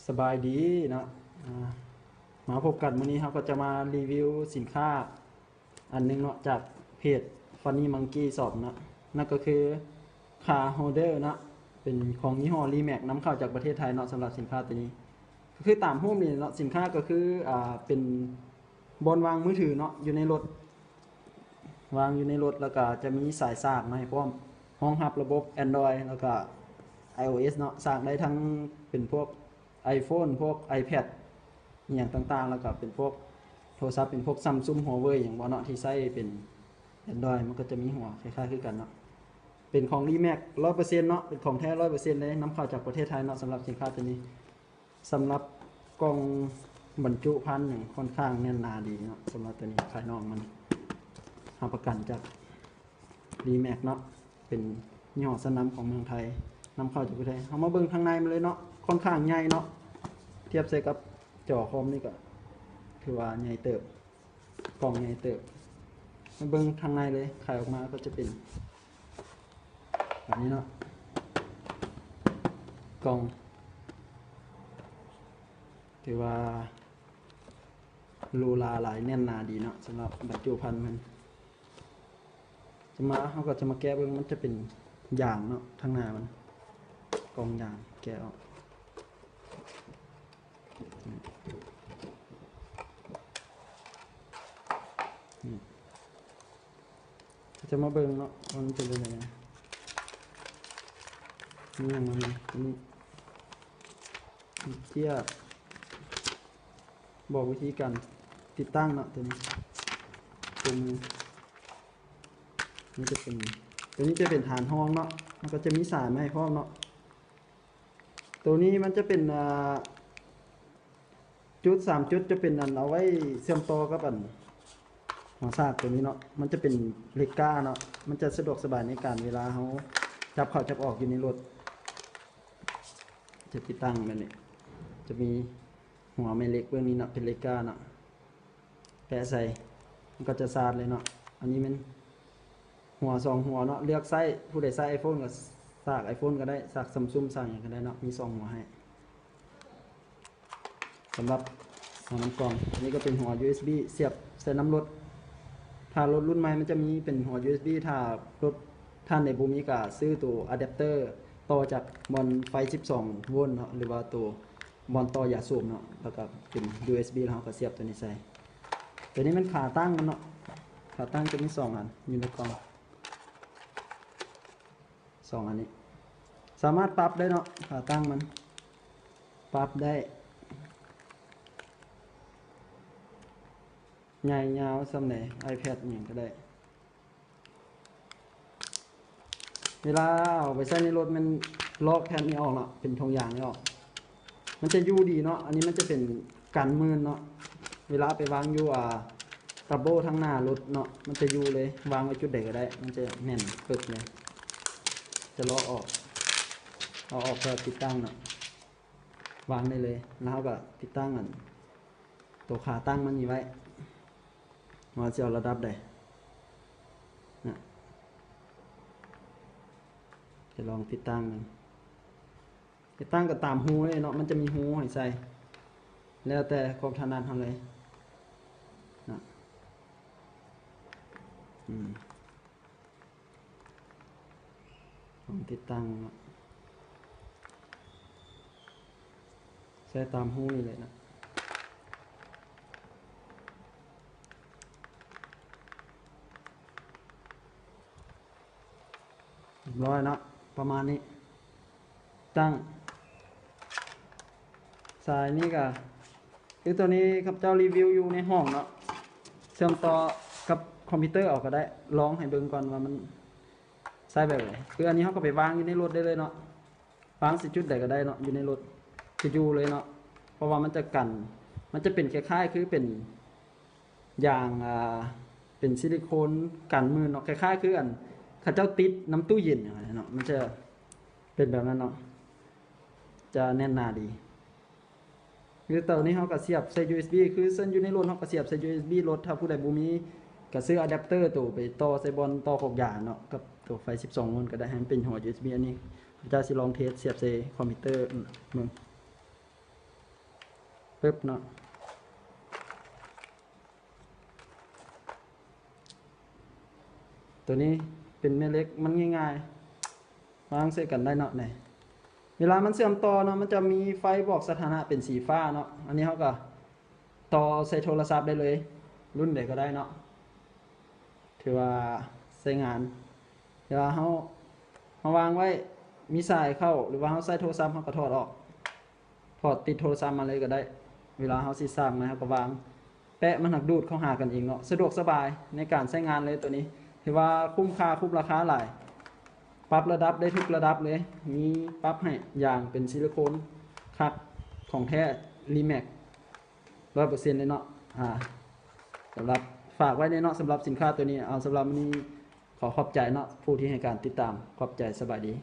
ສະບາຍດີເນາະ ອ່າ ມາພົບກັນ ມື້ນີ້ເຮົາກໍຈະມາຣີວິວສິນຄ້າອັນໜຶ່ງເນາະ ຈາກເພຈ Funny Monkey Shop ເນາະ ນັ້ນກໍຄື Card Holder ເນາະ ເປັນຂອງຍີ່ຫໍ້ Reemax ນຳເຂົ້າຈາກປະເທດໄທເນາະ. ສຳລັບສິນຄ້າຕົວນີ້ ກໍຄືຕາມຮູບນີ້ເນາະ ສິນຄ້າກໍຄື ອ່າ ເປັນບ່ອນວາງມືຖືເນາະ ຢູ່ໃນລົດ ວາງຢູ່ໃນລົດ ແລ້ວກະຈະມີສາຍສາກມາໃຫ້ພ້ອມ ຮອງຮັບລະບົບ Android ແລ້ວກະ iOS ເນາະ ສາກໄດ້ທັງເປັນພວກ iPhone ພວກ iPad ອີ່ຫຍັງຕ່າງໆ ແລ້ວກະເປັນພວກໂທລະສັບ ເປັນພວກ Samsung Huawei ຫຍັງບໍ່ເນາະ ທີ່ໃຊ້ເປັນ Android ມັນກໍຈະມີຫົວຄ້າຍໆຄືກັນເນາະ. ເປັນຂອງ Reemax ຮ້ອຍເປີເຊັນເນາະ ເປັນຂອງແທ້ຮ້ອຍເປີເຊັນເລີຍ ນຳເຂົ້າຈາກປະເທດໄທເນາະ. ສຳລັບສິນຄ້າຕົວນີ້ ສຳລັບກ່ອງບັນຈຸພັນຫຍັງ ຂ້ອນຂ້າງແໜ້ນໜາດີເນາະ. ສຳລັບຕົວນີ້ ພາຍນອກມັນຮັບປະກັນຈາກ Reemax ເນາະ ເປັນຍີ່ຫໍ້ຊັ້ນນຳຂອງເມືອງໄທ ນຳເຂົ້າຈາກປະເທດໄທ. ເຮົາມາເບິ່ງທາງໃນມັນເລີຍເນາະ ຂ້ອນຂ້າງໃຫຍ່ເນາະ ທຽບໃສ່ກັບຈໍຄອມນີ້ກໍຖືວ່າໃຫຍ່ເຕີບ ກ່ອງໃຫຍ່ເຕີບ. ມາເບິ່ງທາງໃນເລີຍ ໄຂອອກມາກໍຈະເປັນແບບນີ້ເນາະ ກ່ອງ ຖືວ່າຫຼູຫຼາຫຼາຍ ແໜ້ນໜາດີເນາະ ສຳລັບບັນຈຸພັນມັນ. ຈະມາ ເຮົາກໍຈະມາແກະເບິ່ງ ມັນຈະເປັນຢາງເນາະ ທາງໜ້າມັນ ກ່ອງຢາງ ແກະອອກ ນີ້ ຈະມາເບິ່ງເນາະ ວ່າມັນເປັນຈັ່ງໃດ ມີຫຍັງແນ່ ອັນນີ້ ເຈຍບ ບອກວິທີການຕິດຕັ້ງເນາະ ຕົວນີ້ ຕົວນີ້ຈະເປັນ ຕົວນີ້ຈະເປັນຖານຮອງເນາະ ມັນກໍຈະມີສາຍມາໃຫ້ພ້ອມເນາະ. ຕົວນີ້ມັນຈະເປັນ ອ່າ ຈຸດສາມຈຸດ ຈະເປັນອັນເອົາໄວ້ເຊື່ອມຕໍ່ກັບອັນຫົວສາກຕົວນີ້ເນາະ ມັນຈະເປັນເຫຼັກກ້າເນາະ ມັນຈະສະດວກສະບາຍໃນການເວລາເຮົາຈັບເຂົ້າຈັບອອກຢູ່ໃນລົດ. ຈະຕິດຕັ້ງແບບນີ້ ຈະມີຫົວແມ່ເຫຼັກເບື້ອງນີ້ເນາະ ເປັນເຫຼັກກ້າເນາະ ແປະໃສ່ ມັນກໍຈະສາດເລີຍເນາະ. ອັນນີ້ແມ່ນຫົວສອງຫົວເນາະ ເລືອກໃຊ້ ຜູ້ໃດໃຊ້ iPhone ກໍສາກ iPhone ກໍໄດ້ ສາກ Samsung ສາກຫຍັງກໍໄດ້ເນາະ ມີສອງຫົວໃຫ້. ສຳລັບຫົວນຳກ່ອງ ອັນນີ້ກໍເປັນຫົວ ຢູເອັສບີ ສຽບໃສ່ນຳລົດ. ຖ້າລົດລຸ້ນໃໝ່ມັນຈະມີເປັນຫົວ ຢູເອັສບີ ຖ້າລົດທ່ານໃດບໍ່ມີກໍຊື້ໂຕອາແດັບເຕີຕໍ່ຈາກບ່ອນໄຟສິບສອງໂວນເນາະ ຫຼືວ່າໂຕບ່ອນຕໍ່ຢາສູບເນາະ ແລ້ວກໍເປັນ ຢູເອັສບີ ແລ້ວເຮົາກໍສຽບໂຕນີ້ໃສ່. ໂຕນີ້ແມ່ນຂາຕັ້ງມັນເນາະ ຂາຕັ້ງຈະມີສອງອັນຢູ່ໃນກ່ອງ. ສອງອັນນີ້ສາມາດປັບໄດ້ເນາະ ຂາຕັ້ງມັນປັບໄດ້ ໃຫຍ່ຍາວສ່ຳໃດ iPad ອີ່ຫຍັງກໍໄດ້. ເວລາເອົາໄປໃສ່ໃນລົດແມ່ນລອກແຜ່ນນີ້ອອກເນາະ ເປັນຖົງຢາງນີ້ອອກ ມັນຈະຢູ່ດີເນາະ. ອັນນີ້ມັນຈະເປັນກັນມື່ນເນາະ ເວລາໄປວາງຢູ່ ອ່າ ຕາໂບ້ທາງໜ້າລົດເນາະ ມັນຈະຢູ່ເລີຍ ວາງໄວ້ຈຸດໃດກໍໄດ້ ມັນຈະແໜ້ນປຶກເລີຍ. ຈະລອກອອກ ເອົາອອກເພື່ອຕິດຕັ້ງເນາະ ວາງໄດ້ເລີຍ ແລ້ວເຮົາກໍຕິດຕັ້ງອັນ ໂຕຂາຕັ້ງມັນນີ້ໄວ້ ວ່າຊິເອົາລະດັບໃດນະ. ຈະລອງຕິດຕັ້ງເບິ່ງ ຕິດຕັ້ງກໍຕາມຮູເລີຍເນາະ ມັນຈະມີຮູໃຫ້ໃສ່ ແລ້ວແຕ່ຄວາມຖະໜັດເຮົາເລີຍນະ. ອືມ ຂອງຕິດຕັ້ງເນາະ ໃສ່ຕາມຮູນີ້ເລີຍນະ. ຮຽບຮ້ອຍເນາະ ປະມານນີ້. ຕັ້ງ ສາຍນີ້ກະ ຄືໂຕນີ້ຂ້າພະເຈົ້າຣີວິວຢູ່ໃນຫ້ອງເນາະ ເຊື່ອມຕໍ່ກັບຄອມພິວເຕີເອົາກໍໄດ້ ລອງໃຫ້ເບິ່ງກ່ອນວ່າມັນໃຊ້ແບບໃດ. ຄືອັນນີ້ເຮົາກໍໄປວາງຢູ່ໃນລົດໄດ້ເລີຍເນາະ ວາງໃສ່ຈຸດໃດກໍໄດ້ເນາະ ຢູ່ໃນລົດ ຄືຢູ່ເລີຍເນາະ ເພາະວ່າມັນຈະກັນ ມັນຈະເປັນຄ້າຍໆຄືເປັນ ຢ່າງ ອ່າ ເປັນຊິລິໂຄນກັນມື່ນເນາະ ຄ້າຍໆຄືອັນເຂົາເຈົ້າຕິດນຳຕູ້ເຢັນຫຍັງຫັ້ນເນາະ ມັນຈະເປັນແບບນັ້ນເນາະ ຈະແໜ້ນໜາດີ. ຄືເຕົານີ້ເຮົາກໍສຽບໃສ່ ຢູເອັສບີ ຄືເຊິ່ງຢູ່ໃນລົດເຮົາກໍສຽບໃສ່ ຢູເອັສບີ ລົດ ຖ້າຜູ້ໃດບໍ່ມີກໍຊື້ອາແດັບເຕີໂຕໄປຕໍ່ໃສ່ບ່ອນຕໍ່ຂອກຢາເນາະ ກັບໂຕໄຟສິບສອງໂວນກໍໄດ້ ໃຫ້ມັນເປັນຫົວ ຢູເອັສບີ ອັນນີ້ ເຈົ້າຊິລອງເທສສຽບໃສ່ຄອມພິວເຕີເບິ່ງ. ປຶບເນາະ. ໂຕນີ້ເປັນແມ່ເຫຼັກ ມັນງ່າຍໆ ວາງໃສ່ກັນໄດ້ເນາະ. ນີ້ ເວລາມັນເຊື່ອມຕໍ່ເນາະ ມັນຈະມີໄຟບອກສະຖານະເປັນສີຟ້າເນາະ. ອັນນີ້ເຮົາກໍຕໍ່ໃສ່ໂທລະສັບໄດ້ເລີຍ ລຸ້ນໃດກໍໄດ້ເນາະ ຖືວ່າໃຊ້ງານ. ເວລາເຮົາ ເຮົາວາງໄວ້ ມີສາຍເຂົ້າ ຫຼືວ່າເຮົາໃຊ້ໂທລະສັບ ເຮົາກໍຖອດອອກ ຖອດຕິດໂທລະສັບມາເລີຍກໍໄດ້. ເວລາເຮົາຊິສ້າງໃໝ່ ເຮົາກໍວາງ ແປະ ມັນຫາກດູດເຂົ້າຫາກັນເອງເນາະ. ສະດວກສະບາຍໃນການໃຊ້ງານເລີຍໂຕນີ້ ຖືວ່າຄຸ້ມຄ່າ ຄຸ້ມລາຄາຫຼາຍ. ປັບລະດັບໄດ້ທຸກລະດັບເລີຍ ມີປັບໃຫ້ ຢາງເປັນຊິລິໂຄນຄັດຂອງແທ້ ຣີແມັກ ຮ້ອຍເປີເຊັນເລີຍເນາະ. ອ່າ ສຳລັບ ຝາກໄວ້ແດ່ເນາະ ສຳລັບສິນຄ້າໂຕນີ້. ເອົາ ສຳລັບມື້ນີ້ ຂໍຂອບໃຈເນາະ ຜູ້ທີ່ໃຫ້ການຕິດຕາມ. ຂອບໃຈ ສະບາຍດີ.